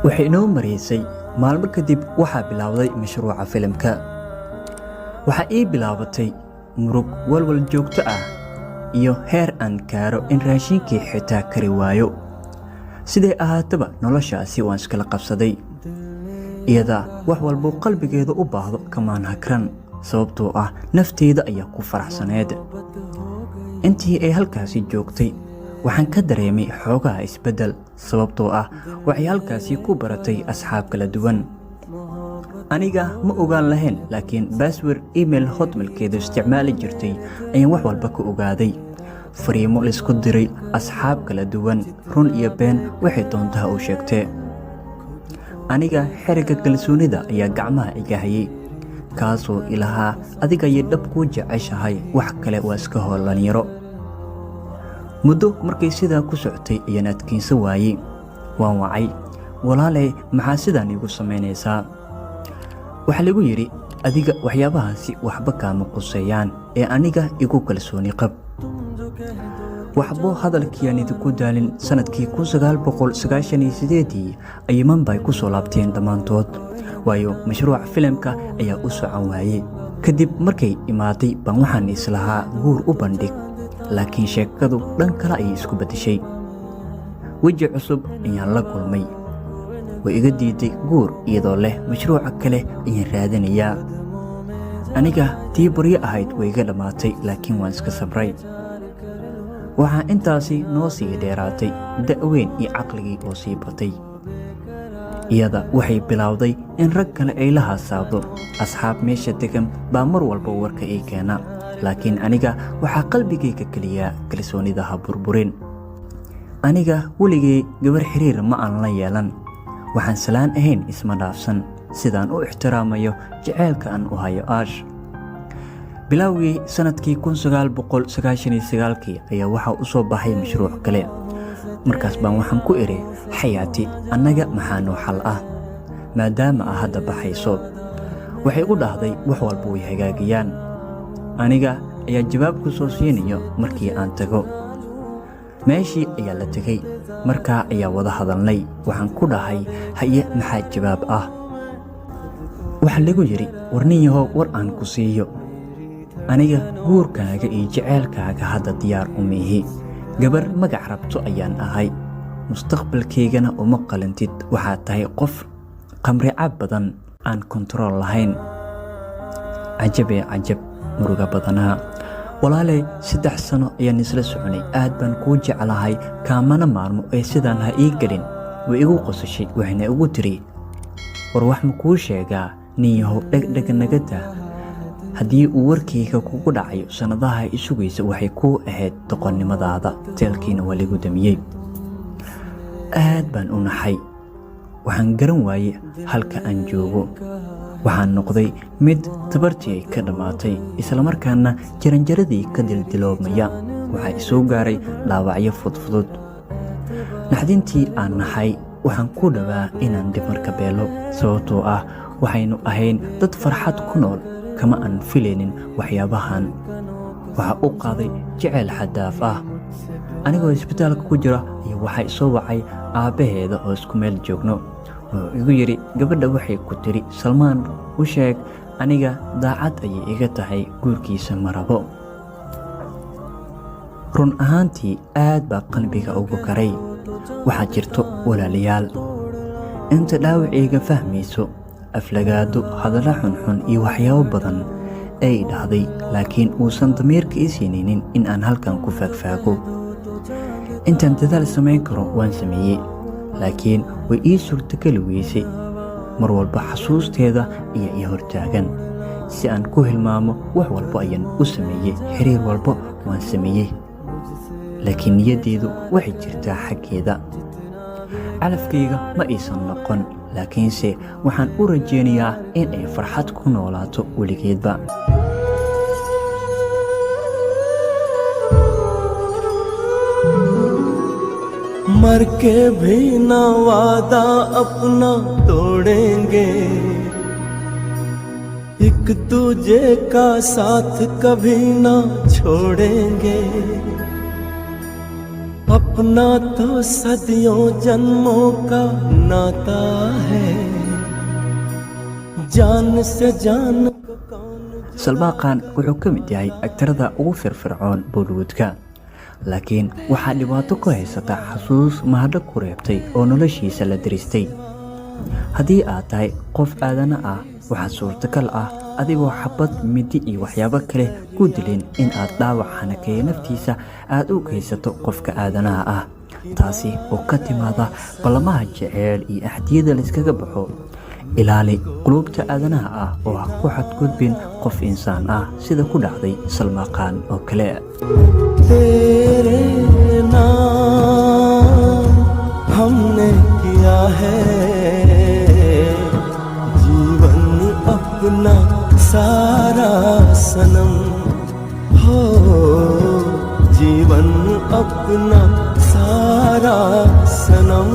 Waxay inoo mareysay. Maalmo kadib waxaa bilowday mashruuca filimka. Waxaa ii bilaabatay murug, walwal joogto ah iyo heer aan gaaro in raashinkii xitaa kari waayo. Siday ahaataba, noloshaasi waan iskala qabsaday. Iyada wax walbuu qalbigeeda u baahdo kamaan hakran, sababtoo ah nafteyda ayaa ku faraxsaneed. Intii ay halkaasi joogtay waxaan ka dareemay xoogaha isbeddel, sababtoo ah waxay halkaasi ku baratay asxaab kala duwan. Aniga ma ogaan lahayn, laakiin password email Hotmailkeedu isticmaali jirtay ayaan wax walba ka ogaaday. Fariimo laisku diray, asxaab kala duwan, run iyo been waxay doontaha uu sheegtee. Aniga xerigga kalsoonida ayaa gacmaha iga hayay, kaasoo ilahaa adiga ayay dhab kuu jeceshahay, wax kale waa iska howlanyaro. Muddo markay sidaa ku socotay ayaan adkaynsan waayey. Waan wacay: "Walaaley, maxaa sidaan iigu samaynaysaa?" Waxaa lagu yidhi, "Adiga waxyaabahaasi waxba kaama quseeyaan ee aniga igu kalsooni qab." Waxbo hadalkiiaan idinku daalin, sanadkii 1998-dii ayay Mumbai ku soo laabteen dhammaantood, waayo mashruuca filimka ayaa u socon waayey. Kadib markay imaaday baan waxaan islahaa guur u bandhig, laakiin sheekadu dhan kale ayay isku beddeshay. Weji cusub ayaan la kulmay. Way iga diiday guur, iyadoo leh mashruuca kale ayaan raadinayaa. Aniga tii baryo ahayd way iga dhammaatay, laakiin waan iska sabray. Waxaa intaasi noo sii dheeraatay da'weyn iyo caqligii oo sii batay. Iyada waxay bilowday in rag kale ay la haasaabdo. Asxaab meesha degan baa mar walba warka ii keena, laakiin aniga waxaa qalbigayga keliyaa kalsoonida ha burburin. Aniga weligay gabar xiriir ma aan la yeelan. Waxaan salaan ahayn isma dhaafsan, sidaan u ixtiraamayo jaceylka aan u hayo Aash. Bilowgii sanadkii 1999-kii ayaa waxaa u soo baxay mashruuc kale. Markaas baan waxaan ku idhi: "Xayaati, annaga maxaa noo xal ah maadaama aa hadda baxayso?" Waxay u dhahday, "Wax walba way hagaagayaan, aniga ayaa jawaab ku soo siinayo markii aan tago." Meeshii ayaa la tegey. Markaa ayaa wada hadalnay. Waxaan ku dhahay: "Haye, maxaa jawaab ah?" Waxaa lagu yidhi, "War nin yahow, war aan ku siiyo. Aniga guurkaaga iyo jaceylkaaga hadda diyaar uma ihi. Gabar magac rabto ayaan ahay, mustaqbalkaygana uma qalantid. Waxaad tahay qof qamricab badan, aan kontarool lahayn." Cajabee cajab, muruga badanaa. "Walaaley, 3 sano ayaan isla soconay. Aad baan kuu jeclahay, kaamana maarmo ee sidaan ha ii gelin." Way igu qosashay, waxayna igu tiri, "War wax ma kuu sheegaa? Nin yahow, dhegdheg naga daa. Haddii uu warkayga kugu dhacayo, sannadaha isugaysa waxay kuu ahayd doqonnimadaada." Teelkiina waa lagu damiyey. Aad baan u naxay. Waxaan garan waayey halka aan joogo. Waxaan noqday mid tabartii ay ka dhammaatay, islamarkaana jaranjaradii ka dildiloomaya. Waxaa isoo gaaray dhaawacyo fudfudud. Naxdintii aan naxay, waxaan ku dhowaa inaan dhimarka beelo, sababtoo ah waxaynu ahayn dad farxad ku nool. Kama aan filaynin waxyaabahan. Waxaa u qaaday jeceyl xad-dhaaf ah. Anigoo isbitaalka ku jira ayaa waxaa isoo wacay aabbaheeda oo isku meel joogno. Wuxuu igu yidhi, "Gabadha waxay ku tiri, Salmaan u sheeg aniga daacad ayay iga tahay, guurkiisa ma rabo." Run ahaantii aad baa qalbiga ugu karay. Waxaa jirto, walaalayaal, inta dhaawacayga fahmayso, aflagaado, hadallo xunxun iyo waxyaabo badan ay dhahday, laakiin uusan damiirka ii siinaynin in aan halkan ku faagfaago. Intaan dadaal samayn karo waan sameeyey, laakiin way ii suurtogeli weysay. Mar walba xasuusteeda ayaa ii hortaagan. Si aan ku hilmaamo wax walba ayaan u sameeyey, xiriir walba waan sameeyey, laakiin niyaddeedu waxay jirtaa xaggeeda. Calafkayga ma aysan noqon, laakiinse waxaan u rajaynayaa in ay farxad ku noolaato weligeedba. मर के भी ना वादा अपना तोड़ेंगे, एक दूजे का साथ कभी ना छोड़ेंगे। ना तो सदियों जन्मों का नाता है, जान से जान को कौन Salmaan Khan wuxuu ka mid yahay agtarada ugu firfircoon Bollywoodka, laakiin waxaa dhibaato ku haysata xasuus mahadho ku reebtay oo noloshiisa la diristay. Haddii aad tahay qof aadana ah, waxaa suurtagal ah adigoo xabad, midi iyo waxyaabo kale ku dilin in aad dhaawac xanakeeya naftiisa aad u geysato qofka aadanaha ah, taasi oo ka timaada ballamaha jeceel iyo axdiyada layskaga baxo. Ilaali quluubta aadanaha ah oo ha ku xadgudbin qof insaan ah, sida ku dhacday Salmaan Khan oo kale. तेरे नाम हमने किया है जीवन अपना सारा सनम, हो जीवन अपना सारा सनम।